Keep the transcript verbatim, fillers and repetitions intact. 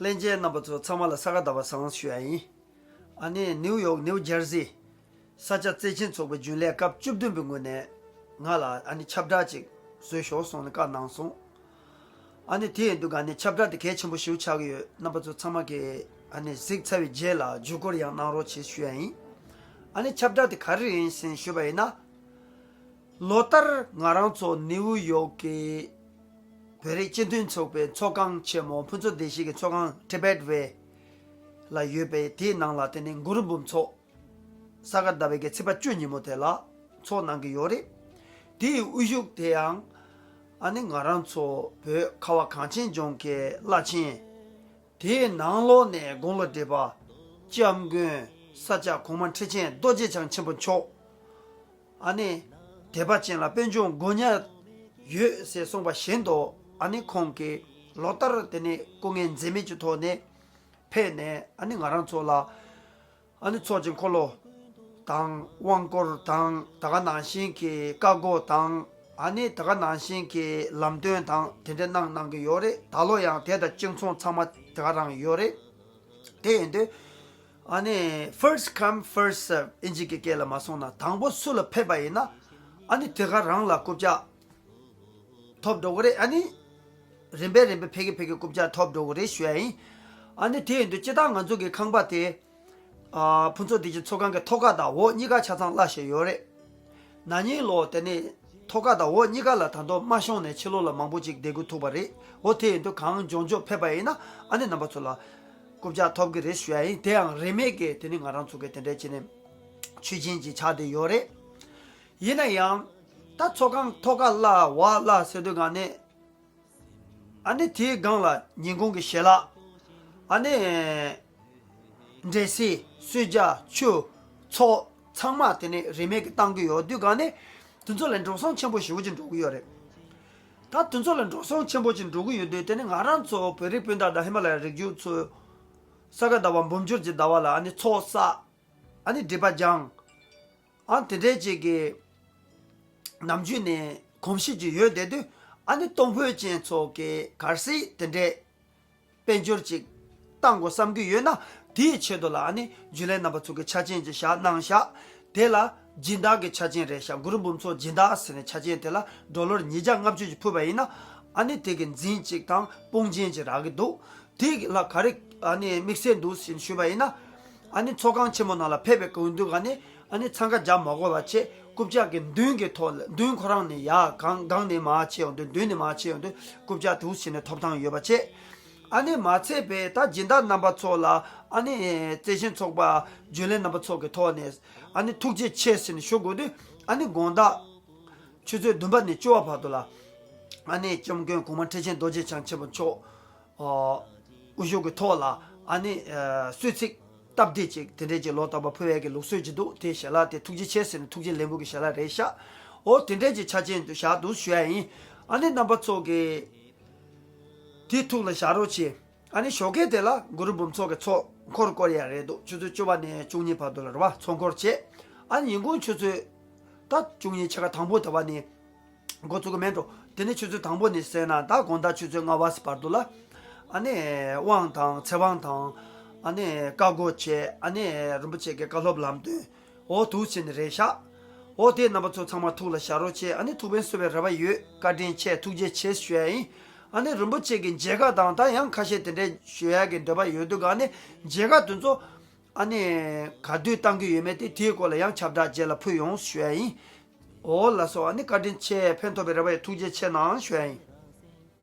ལྷན་རྒྱས་རྣམ་པ་ཚོ་ཚང་མ་ལ་ས་ག་ཟླ་བ་བཟང་ཞུ་ཡ་ཡིན། ཨ་ནི་ནིའུ་ཡོག་ནིའུ་ཇར་སི་ས་སྐྱ་བརྩེ་ཆེན་ཚོགས་པའི་རྒྱུན་ལས་སྐབས་བཅུ་བདུན་པའི་ངོས་ནས་ང་ལ་ཨ་ནི་ཁྱབ་བསྒྲགས་ཅིག་བཟོས་ཤོག་གསུངས་ནས་བཀའ་གནང་སོང་། ཨ་ནི་དེ་ཡིན་དུས་ག་ནས་ཁྱབ་བསྒྲགས་དེ་གལ་ཆེན་པོ་ཞིག་ཆགས་ཀྱི་ཡོད། རྣམ་པ་ཚོ་ཚང་མ་གིས་ཨ་ནི་གཟིགས་ཚར་བའི་རྗེས་ལ་བརྒྱུད་སྐུར་ཡང་གནང་རོགས་བྱེད་ཞུ་ཡ་ཡིན། ཨ་ནི་ཁྱབ་བསྒྲགས་དེ་ག་རེ་ཡིན་ཟེར་ཞུས་པ་ཡིན་ན། ལོ་ལྟར་ང་རང་ཚོ་ནིའུ་ཡོག་གི་བོད་རིགས་སྤྱི་མཐུན་ཚོགས་པའི་ཚོགས་ཁང་ཆེན་མོ་ཕུན་ཚོགས་སྡེ་བཞི་གི་ཚོགས་ཁང་ཊི་བེཊ་ཝེ་ལ་ཡོད་པའི་དེའི་ནང་ལ་དེ་ནི་གུ་རུ་འབུམ་ཚོགས་ས་ག་ཟླ་བའི་གི་ཚེས་པ་བཅུ་ཉིན་མོ་དེ་ལ་ཚོགས་གནང་གི་ཡོད་རེད། དེའི་དབུ་བཞུགས་དེ་ཡང་ཨ་ནི་ང་རང་ཚོ་བོད་ཁ་བ་གངས་ཅན་ལྗོངས་ཀྱི་བླ་ཆེན། དེའི་ནང་ལོགས་ནས་དགུང་ལོ་བགྲེས་པ་སྐྱབས་མགོན་ས་སྐྱ་གོང་མ་ཁྲི་ཆེན་རྡོ་རྗེ་འཆང་ཆེན་པོ་མཆོག་ཨ་ནི་དད་པ་ཅན་ལ་དཔལ་འབྱོར་མགོ་ཉར་ཡོད་ཟེར་གསུངས་པ་བཞིན་དུ་ཨ་ནི་ཁོང་གིས་ལོ་ལྟར་དེ་ནི་སྐུ་ངལ་འཛེམས་མེད་ཀྱི་ཐོག་ནས་ཕེབས་ནས་ཨ་ནི་ང་རང་ཚོ་ལ། ཨ་ནི་ཚོགས་ཀྱི་འཁོར་ལོ་དང་དབང་སྐོར་དང་ད་ག་ནང་བཞིན་གྱི་བཀའ་བསྒོ་དང་ཨ་ནི་ད་ག་ནང་བཞིན་གྱི་ལམ་སྟོན་དང་དེ་འདྲ་གནང་གནང་གི་ཡོད་རེད། ད་ལོ་ཡང་དེ་དང་གཅིག་མཚུངས་ཚང་མ་དེ་ག་རང་ཡོད་རེད། དེ་ཡིན་དུས་ཨ་ནི་first come first serve ཨིན་ཇི་གི་སྐད་ལ་མ་སོང་ན་དང་པོ་སུ་ལ་ཕེབས་པ་ཡིན་ན་ཨ་ནི་དེ་ག་རང་ལ་རྐུབ་བཀྱག་ཐོབ་འགྲོ་གི་རེད། ཨ་ནི་རིམ་པས་རིམ་པས་ཕ་གི་ཕ་གི་རྐུབ་བཀྱག་ཐོབ་འགྲོ་གི་རེད་ཞུ་ཡ་ཡིན། ཨ་ནི་དེ་ཡིན་དུས་སྤྱིར་བཏང་ང་ཚོ་གི་ཁང་པ་དེ། ཨ་ཕུན་ཚོགས་བདེ་སྐྱིད་ཚོགས་ཁང་གི་ཐོག་ཁ་དང་འོག་གཉིས་ཀ་ཆ་ཚང་གླ་བཞག་ཡོད་རེད། ན་ནིང་ལོ་དེ་ནས་ཐོག་ཁ་དང་འོག་གཉིས་ཀ་ལ་ད་དུང་མ་ཤོང་ནས་ཕྱི་ལོགས་ལ་མང་པོ་ཅིག་བསྡད་དགོས་ཐུག་པ་རེད། འོ་དེ་ཡིན་དུས་གང་མགྱོགས་མགྱོགས་ཕེབས་པ་ཡིན་ན་ཨ་ནི་རྣམ་པ་ཚོ་ལ་རྐུབ་བཀྱག་ཐོབ་གི་རེད་ཞུ་ཡ་ཡིན། དེ་ཡང་རིན་མེད་ཀྱི་དེ་ནི་ང་རང་ཚོ་གི་དེ་འདྲའི་བྱས་ནས་ཆོས་ཆེན་ཅིག་ཆགས་བསྡད་ཡོད་རེད། ཡིན་ན་ཡང་ད་ཚོགས་ཁང་ཐོག་ཁ་གླ་འོག་གླ་ཟེར་དུས་གང་ནས། ཨ་ནི་དེའི་སྒང་ལ་ཉིན་གུང་གི་ཞལ་ལག་ཨ་ནི་འབྲས་སིལ་གསོལ་ཇ་ཆུ་ཚོགས་ཚང་མ་དེ་ནི་རིན་མེད་ཀྱི་བཏང་གི་ཡོད་དུས་གང་ནི་དེ་ཚོ་ལ་འགྲོ་སོང་ཆེན་པོ་ཞེ་པོ་ཅིག་འགྲོ་གི་ཡོད་རེད། ད་དེ་ཚོ་ལ་འགྲོ་སོང་ཆེན་པོ་ཅིག་འགྲོ་གི་ཡོད་དུས་དེ་ནི་ང་རང་ཚོ་བོད་རིགས་སྤུན་ཟླ་དང་ཧི་མ་ལ་ཡའི་རིགས་རྒྱུད་ཚོས་ས་ག་ཟླ་བ་འབུམ་འགྱུར་གྱི་ཟླ་བ་ལ་ཨ་ནི་ཚོགས་བསགས་ཨ་ནི་སྒྲིབ་པ་སྦྱང་། ཨ་དེ་འདྲའི་ཅིག་གི་ནམ་རྒྱུན་ནས་གོམས་གཤིས་ཅིག་ཡོད་བསྡད་དུས་ཨ་ནི་གཏོང་ཕོད་ཅན་ཚོ་གི་གལ་སྲིད་དེ་འདྲའི་དཔལ་འབྱོར་ཅིག་བཏང་དགོས་བསམ་གྱི་ཡོད་ན་དེའི་ཆེད་དུ་ལ་ཨ་ནི་རྒྱུན་ལས་རྣམ་པ་ཚོ་གི་ཆ་རྐྱེན་ཅིག་བཞག་གནང་བཞག་དེ་ལ་སྦྱིན་བདག་གི་ཆ་རྐྱེན་རེད་བཞག་གུ་རུ་འབུམ་ཚོགས་སྦྱིན་བདག་ཟེར་ནས་ཆ་རྐྱེན་དེ་ལ་ཌོ་ལར་ཉིས་བརྒྱ་ལྔ་བཅུ་ཅིག་ཕུལ་བ་ཡིན་ན་ཨ་ནི་དེ་གི་འཛིན་ཅིག་དང་དཔུང་ཆེན་ཅིག་རག་གི་འདུག་དེ་ལ་ག་རེ་ཨ་ནི་དམིགས་བསལ་འདུག་ཟེར་ཞུས་པ་ཡིན་ན། ཨ་ནི་ཚོགས་ཁང་ཆེན་མོ་ནང་ལ་ཕེབས་པའི་གོ་འདུག་ཨ་ནི་ཨ་ནི་འཚང་ཁ་རྒྱག་མ་དགོས་པ་བྱས་རྐུབ་བཀྱག་གི་མདུན་གྱི་ཐོག་ལ་མདུན་ཁོ་རང་ནས་ཡར་སྒང་སྒང་ནས་མར་ཕྱེ་ཡོང་དུས་མདུན་ནས་མར་ཕྱེ་ཡོང་དུས་རྐུབ་བཀྱག་འདུག་ཟེར་ནས་ཐོབ་ཐང་ཡོད་པ་བྱས། ཨ་ནི་མ་ཚད་པའི་ད་སྦྱིན་བདག་རྣམ་པ་ཚོ་ལ་ཨ་ནི་བརྩེ་ཆེན་ཚོགས་པ་རྒྱུན་ལས་རྣམ་པ་ཚོ་གི་ཐོག་ནས་ཨ་ནི་ཐུགས་རྗེ་ཆེ་ཟེར་ནས་ཞུ་དགོས་དུས་ཨ་ནི་དགོང་དག་ཆུ་ཚོད་བདུན་པ་ནས་བཅུ་པ་བར་དུ་ལ་ཨ་ནི་སྐྱབས་མགོན་གོང་མ་ཁྲི་ཆེན་རྡོ་རྗེ་འཆང་ཆེན་པོ་མཆོག་ཨ་དབུ་བཞུགས་ཀྱི་ཐོག་ལ་ཨ་ནི་ཨ་གསོལ་ཚིགས་སྟབས་བདེ་ཅིག་དེ་འདྲས་ཅིག་ལོ་རྟག་པར་ཕུལ་ཡས་ཀྱི་ལུགས་སྲོལ་ཅིག་འདུག་དེ་ཞལ་ལག་དེ་ཐུགས་རྗེ་ཆེ་ཟེར་ནས་ཐུགས་རྗེ་ལེགས་འབུལ་གྱི་ཞལ་ལག་རེད་ཤག་འོ་དེ་འདྲས་ཅིག་ཆ་རྐྱེན་དུ་བཞག་འདུག་ཞུ་ཡ་ཡིན། ཨ་ནི་རྣམ་པ་ཚོ་གིས་དེ་ཐུགས་ལ་བཞག་རོགས་བྱེད། ཨ་ནི་ཞོགས་ཀས་དེ་ལ་གུ་རུ་འབུམ་ཚོགས་ཀྱི་ཚོགས་འཁོར་བསྐོར་ཡ་རེད་འདུག་ཆུ་ཚོད་བཅུ་པ་ནས་བཅུ་གཉིས་བར་དུ་ལ་རེད་བ་ཚོགས་འཁོར་བྱེད། ཨ་ནི་ཉིན་གུང་ཆུ་ཚོད་ད་བཅུ་གཉིས་ཕྱེད་ཀ་དང་པོ་དེ་བ་ནས་འགོ་བཙུགས་ཀྱི་མེད་འགྲོ། དེ་ནས་ཆུ་ཚོད་དང་པོ་ནས་ཟེར་ན་ད་དགོང་དག་ཆུ་ཚོད་ལྔ་པ་བར་དུ་ལ་ཨ་ནི་དབང་དང་ཚེ་དབང་དང་ཨ་ནི་བཀའ་བསྒོ་བྱེད། ཨ་ནི་རིན་པོ་ཆེ་གི་བཀའ་སློབ་ལམ་སྟོན། འོ་འདུག་ཟེར་ནི་རེད་ཤག་འོ་དེ་རྣམ་པ་ཚོ་ཚང་མ་ཐུགས་ལ་བཞག་རོགས་བྱེད། ཨ་ནི་ཐུགས་ཕན་གསོས་པའི་རེ་བ་ཡོད། བཀའ་དྲིན་ཆེ་ཐུགས་རྗེ་ཆེ་ཞུ་ཡ་ཡིན། ཨ་ནི་རིན་པོ་ཆེ་གི་མཇལ་ཁ་དང་ད་ཡང་ཁ་ཤས་དེ་འདྲས་ཞུ་ཡ་གི་འདོད་པ་ཡོད་དུས་ག་ནི་མཇལ་ཁ་དེ་ཚོ་ཨ་ནི་ག་དུས་བཏང་གི་ཡོད་མེད་དེ་དེའི་སྐོར་ལ་ཡང་ཁྱབ་བསྒྲགས་རྗེས་ལ་ཕུལ་ཡོང་ཞུ་ཡ་ཡིན། འོ་ལགས་སོ། ཨ་ནི་བཀའ་དྲིན་ཆེ། ཕན་ཐོགས་པའི་རེ་བ་ཡོད། ཐུགས་རྗེ་ཆེ་གནང་ཞུ་ཡ་ཡིན།